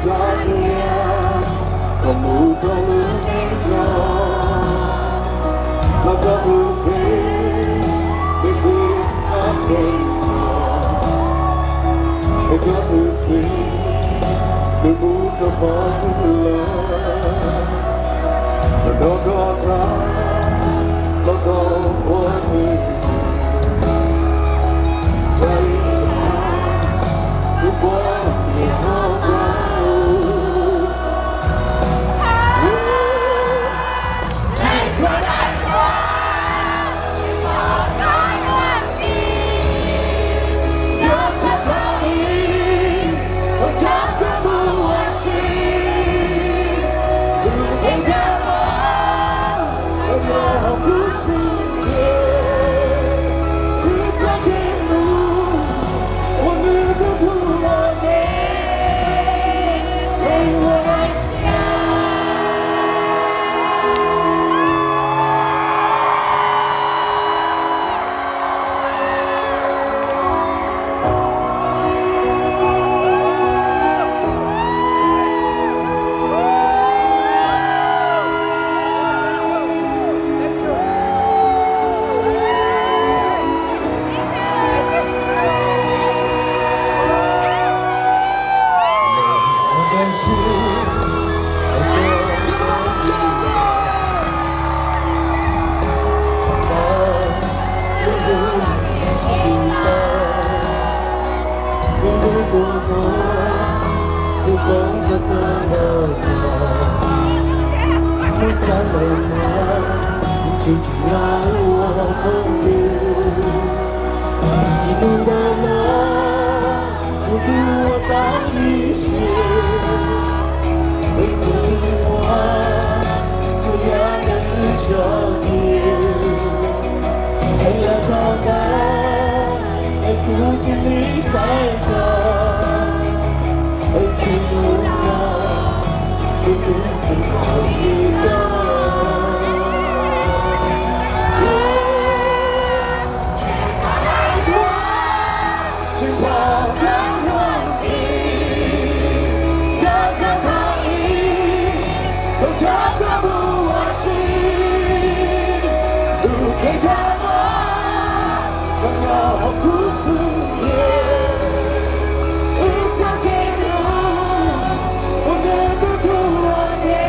Txoj sia kom mus rau lub neej zoo, los koj tus kheej, nws twb paub xeeb los, es koj tus txiv, nws mus rau qhov twg lawm, txawm nrog koj tham, los koj ua twg. Muab xav lawm mas, tsis tsim nyog ua phooj ywg. Txij hnub ntawd los, kuv twb ua tau ib siab, es kuv twb muab txhua yam neeg wb tso tseg. Es yog thaum ntawd es kuv cia li xav tau, es tsis hnub no kuv twb xav tau li koj. Tsis pom koj muaj ntxiv, yog txog thaum ub, kuv coj koj mus ua si, tus kev thov koj nyob hauv kuv xub ntiag. Wb txoj kev hlub, ua nws tu tu ua ke,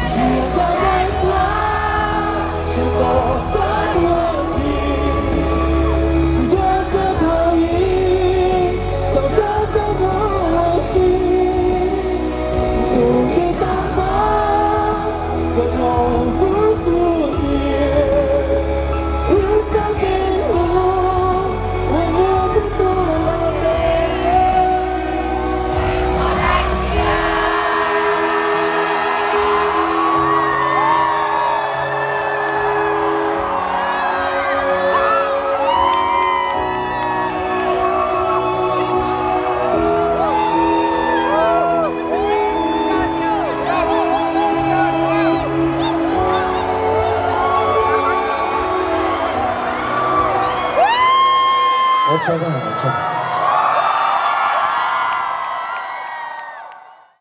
tsis tau dai tuaj, tsis tau koj muaj ntxiv, yog txog thaum ub, tau coj koj mus ua si, tus kev tag nrho, koj nyob hauv kuv xub ntiag. Wb txoj kev hlub, ua nws tu tu ua ke. Ua tsaug, ua tsaug.